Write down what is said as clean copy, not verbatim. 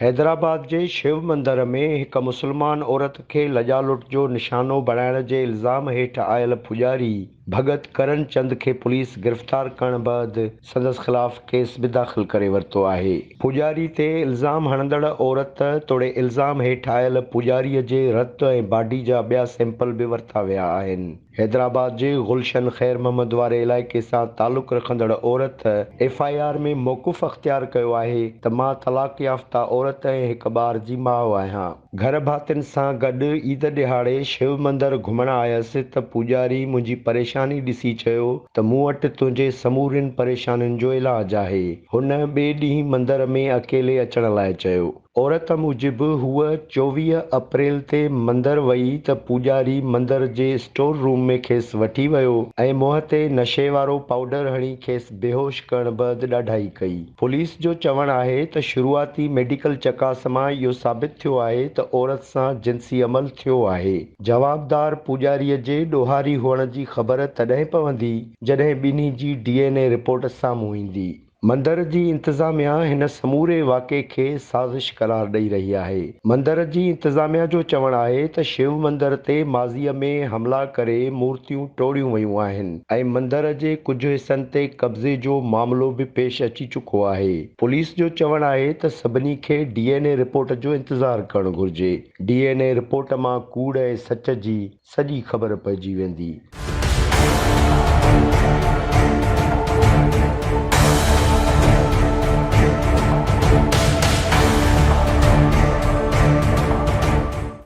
حيدرآباد جي شو مندر ۾ هڪ مسلمان عورت کي لڄالوٽ جو نشانو بڻائڻ جي الزام هيٺ آيل پوڄاري ڀڳت ڪرن چند کي پوليس گرفتار ڪرڻ بعد سندس خلاف ڪيس به داخل ڪري ورتو آهي. پوڄاري تي الزام هڻندڙ عورت توڙي الزام هيٺ آيل پوڄاري جي رت ۽ باڊي جا ٻيا سيمپل به ورتا ويا آهن. حيدرآباد جي گلشن خير محمد واري علائقي سان تعلق رکندڙ عورت ايف I R ۾ موقف اختيار ڪيو آهي ته مان طلاق يافته عورت ۽ هڪ ٻار جي ماء آهيان. گهر ڀاتين سان گڏ عيد ڏهاڙي شو مندر گهمڻ آيس ته پوڄاري منهنجي پريشاني ڏسي چيو ته مون وٽ تنهنجي سمورين پريشانين جو علاج آهي. هن ٻئي ڏينهن مندر ۾ اڪيلي اچڻ لاء چيو. عورت موجب هوء 24 اپريل تي مندر وئي ته پوڄاري مندر جي اسٽور روم ۾ کيس وٺي ويو ۽ منهن تي نشي وارو پائوڊر هڻي کيس بيهوش ڪرڻ بعد ڏاڍائي ڪئي. پوليس جو چوڻ آهي ته شروعاتي ميڊيڪل چڪاس مان اهو ثابت ٿيو آهي ته عورت سان جنسي عمل ٿيو آهي. جوابدار پوڄاري جي ڏوهاري هئڻ جي خبر تڏهن پوندي جڏهن ٻنهي جي ڊي اين اي رپورٽ سامهون ايندي. مندر جي انتظاميا هن سموري واقعي کي سازش قرار ڏئي رهي آهي. مندر جي انتظاميا جو چوڻ آهي ته شو مندر تي ماضي ۾ حملا ڪري مورتيون ٽوڙيون ويون آهن ۽ مندر جي ڪجهه حصن تي قبضي جو معاملو به پيش اچي چڪو آهي. پوليس جو چوڻ آهي ته سڀني کي ڊي اين اي رپورٽ جو انتظار ڪرڻ گهرجي، ڊي اين اي رپورٽ مان ڪوڙ ۽ سچ جي سڄي خبر پئجي ويندي.